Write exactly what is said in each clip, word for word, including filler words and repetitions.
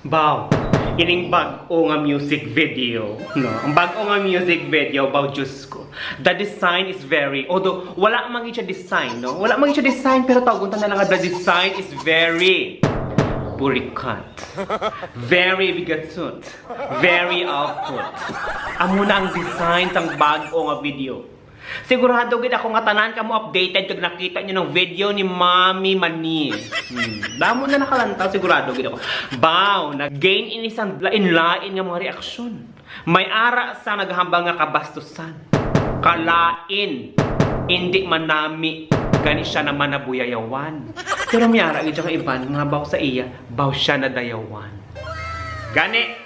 Baw, ining bag-o nga music video, no? Ang bag-o nga music video, baw, Diyos ko. The design is very, although wala man gid siya design, no? Wala man gid siya design, pero tawgon ta na lang nga the design is very burikat. Very bigatsot. Very output. Amo na ang design sang bag-o nga video. Sigurado gid ako nga tanan kamo updated kag nakita nyo ng video ni Mami Mani. Hmm. Damo na nakalantaw, sigurado gid ako. Baw, nag-gain ini sang lain-lain nga mga reaksyon. May ara sa naghambal nga kabastusan. Kalain, hindi manami, gani siya naman nabuyayawan. Pero may ara gid siya nga iban nga baw sa iya, baw siya nadayawan. Gani,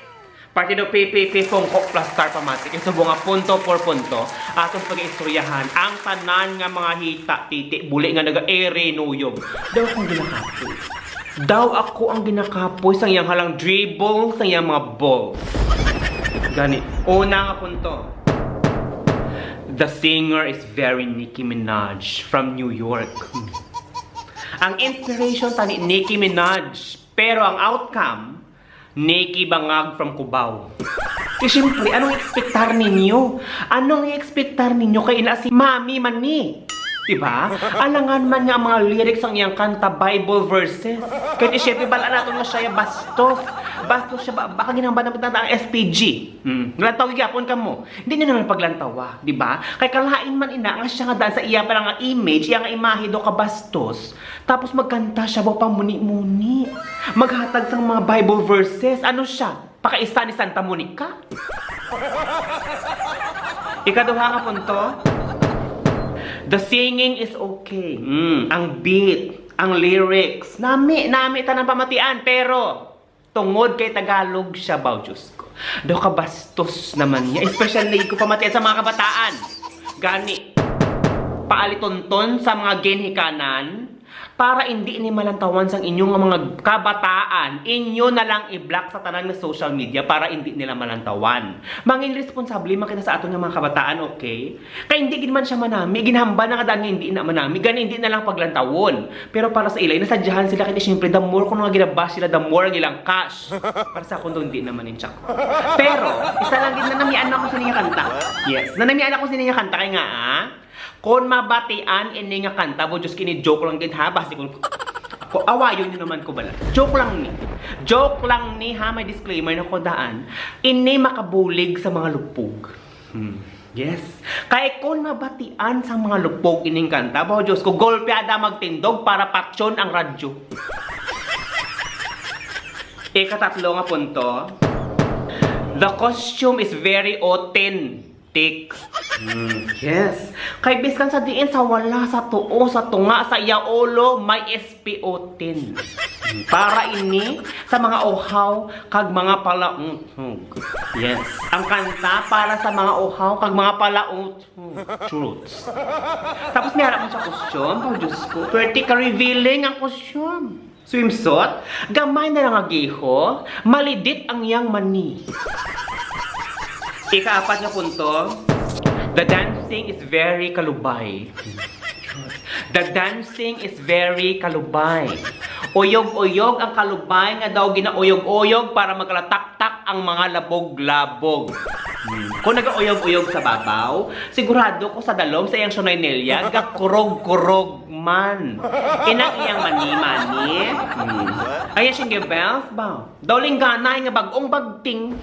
Partido P P P, Pungko plus Star pamati. Kay subong nga punto por punto, atong pag-iistoryahan ang tanan nga mga hita, titi, buli nga naga-ere nuyog. Daw akong ginakapoy. Daw ako ang ginakapoy sang iyang halang dribble, sang iyang mga balls. Gani, una nga punto. The singer is very Nicki Minaj from New York. Ang inspiration ta ni Nicki Minaj, pero ang outcome, Nicki Bangag from Cubao. Di siyempre, anong ekspektar ninyo? Anong i-ekspektar ninyo kay ina si Mami Mani? Diba? Alangan man nga ang mga lyrics sang iyang kanta, Bible verses. Kay di siyempre, bala naton nga siya bastos. Bastos siya, ba, baka ginhambal naman ang S P G. Hmm. Nalantaw gyapon kamo. Hindi niyo naman paglantawa, di ba? Kay kalain man ina nga siya nga daan sa iya pa lang nga image, iya nga imahe daw kabastos. Tapos magkanta siya, baw, pamuni-muni. Maghatag sang mga Bible verses. Ano siya? Pakaisa ni Santa Monica? Ikaduha nga punto, the singing is okay. Mm, ang beat, ang lyrics, nami, nami tanan pamatian, pero tungod kay Tagalog siya, baw, Diyos ko. Daw kabastos naman niya, especially ko pamatian sa mga kabataan. Gani, paalitonton sa mga ginhikanan, para indi ni malantawan sang inyo nga mga kabataan, inyo na lang i-block sa tanan nga social media para indi nila malantawan. Mangin responsable man kita sa aton nga mga kabataan, okay? Kay hindi gid man siya manami, ginhambal na nga daan nga hindi na manami, gani hindi na lang paglantawon. Pero para sa ila, nasadyahan sila, kay siyempre, the more kuno nga ginabash sila, the more ang ilang cash. Para sa akon daw, hindi naman yung tsak. Pero, isa lang gid, nanamian ako sa niya kanta. Yes, nanamian ako sa niya kanta, kay nga, ah, kung mabatian ini nga kanta, bo, Diyos, kini joke lang gid ha, basi kung ako, awayon niyo naman ko bala. Joke lang ni. Joke lang ni ha, may disclaimer na ko daan. Ini makabulig sa mga lupog. Hmm. Yes. Kay kung mabatian sa mga lupog ining kanta, bo, Diyos ko, golpeada magtindog para patyon ang radyo. Ikatatlo nga punto, the costume is very authentic. Tik. Mm, yes. Kay biskan sa diin, sa wala, sa tuo, sa tunga, sa iya ulo, may S P O ten. Para ini sa mga uhaw kag mga palauthog. Yes. Ang kanta para sa mga uhaw kag mga palauthog. Truths. Tapos may harap mo sa costume. Oh, Diyos ko. Pwerte ka revealing ang costume. Swimsuit, gamay na lang nga giho, malidit ang iyang mani. Ikaapat nga punto, the dancing is very kalubay. The dancing is very kalubay. Uyog-uyog ang kalubay nga daw ginauyog-uyog para magkalataktak ang mga labog-labog. Hmm. Kung nagauyog-uyog sa babaw, sigurado ko sa dalom sa iyang Shonay Nelia, gakurog-kurog man. Inang iyang mani-mani. Hmm. Ay, jingle bells ba? Daw lingganay nga bag-ong bagting.